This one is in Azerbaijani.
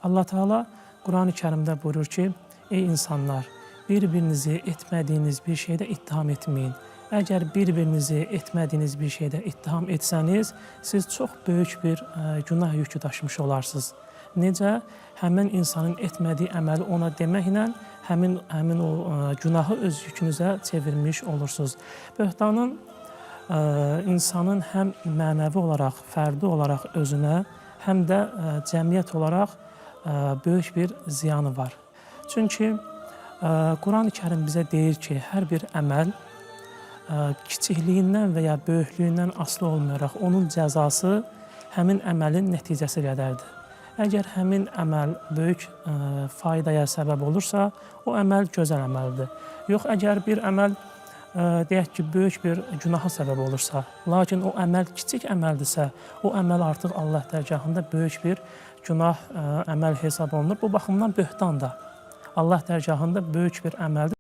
Allah Teala Quran-ı Kərimdə buyurur ki, ey insanlar, bir-birinizi etmədiyiniz bir şeydə ittiham etməyin. Əgər bir-birinizi etmədiyiniz bir şeydə ittiham etsəniz, siz çox böyük bir günah yükü daşımış olarsınız. Necə? Həmin insanın etmədiyi əməli ona deməklə həmin o günahı öz yükünüzə çevirmiş olursunuz. Böhtanın insanın həm mənəvi olaraq, fərdi olaraq özünə, həm də cəmiyyət olaraq böyük bir ziyanı var. Çünki Quran-ı Kərim bizə deyir ki, hər bir əməl kiçikliyindən və ya böyüklüyündən asılı olmayaraq onun cəzası həmin əməlin nəticəsi qədərdir. Əgər həmin əməl böyük faydaya səbəb olursa, o əməl gözəl əməldir. Yox, əgər bir əməl deyək ki, böyük bir günaha səbəb olursa, lakin o əməl kiçik əməldirsə, o əməl artıq Allah dərgahında böyük bir günah əməl hesab olunur. Bu baxımdan böhtan da Allah dərgahında böyük bir əməldir.